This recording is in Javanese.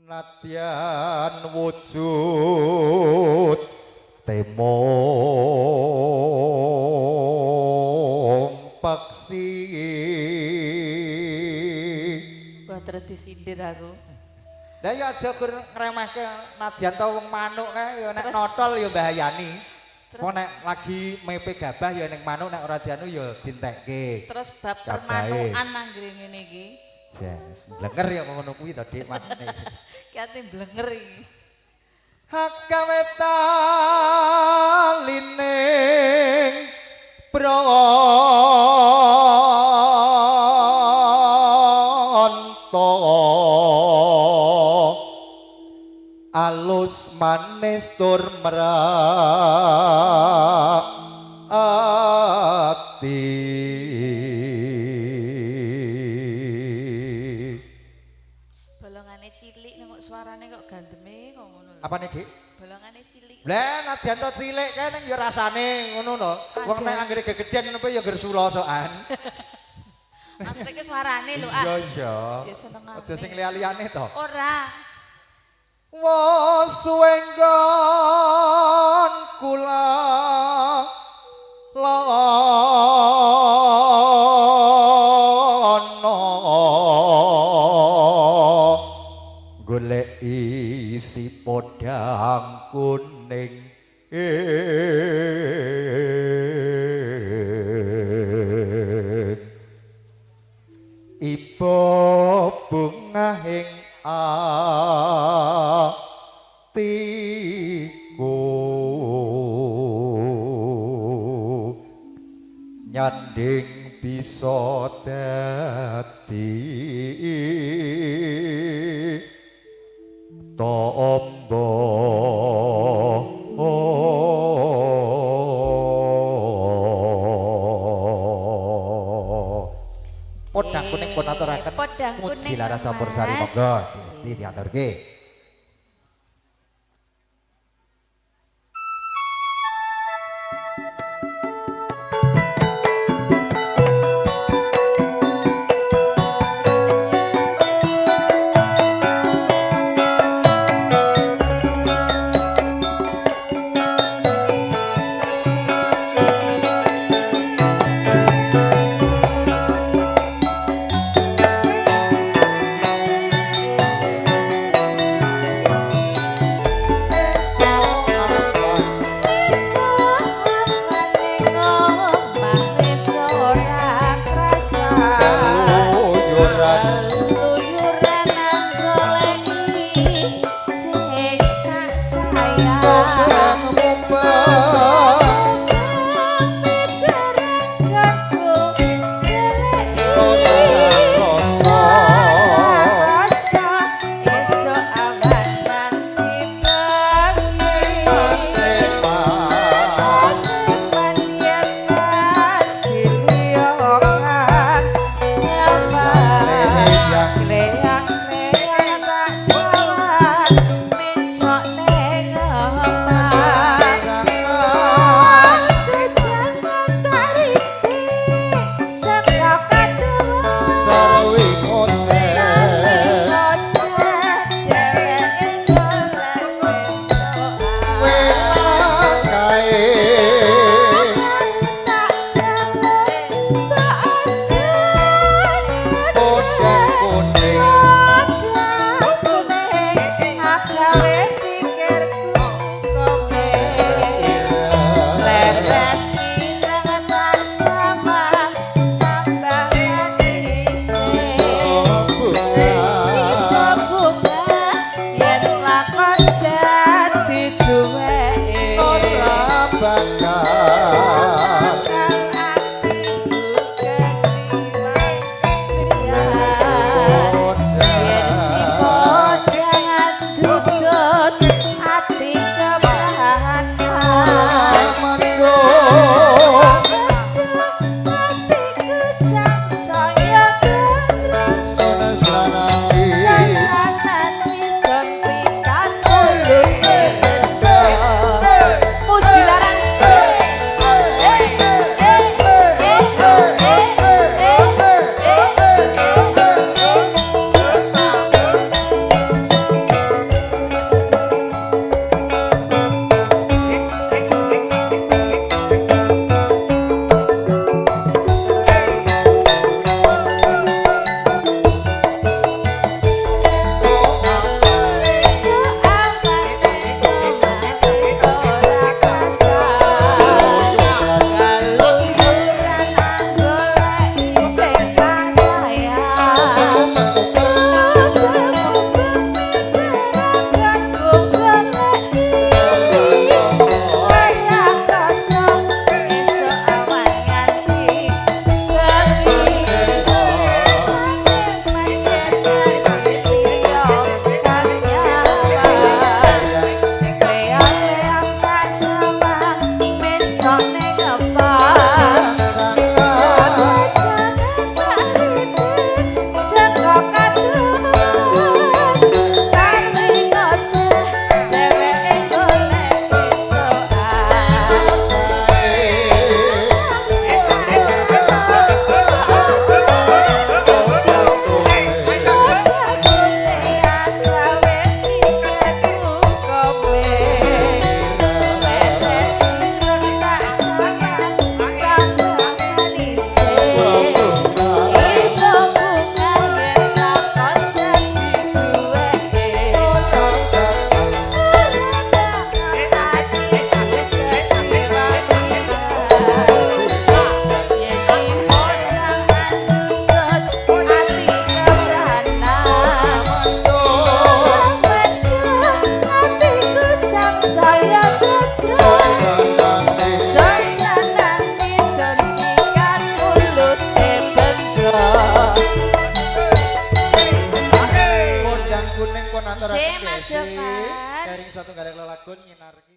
Nadyan wujud temong paksi. Wah, terus disindir aku. Lah ya aja gur ngremehke nadyan to wong manuk kae ya nek notol ya bahayani. Wong nek lagi mepe gabah ya ning manuk nek ora dianu ya dintekke. Terus bab permanukan anggere ngene iki. Jes, blenger ya ngono kuwi to Dik makne. Ki ate blenger iki. Hakawe talining bronto alus manis tur merak ati. Bolongane cilik nek kok suarane kok gandeme kok ngono lho. Apane, Dik? Bolongane cilik. Lah nadyan to cilik kae ning ya rasane ngono lho. Wong nek anggere gegedhen ngono ya gersula sokan. Maksudnya ke suarane lho, ah. Iya iya. Ya senengane. Aja sing liya-liyane to. Ora. Wa suwenggon kula lono golek isi podang kuning iba bungahing atiku nyanding bisa dadi tombo. Podang kuning pun aturaken muji laras campur sari monggo diaturke. pun aturaken Nggih, Mas Desi. Jovan. Sharing satunggaling lelagon nyinarki.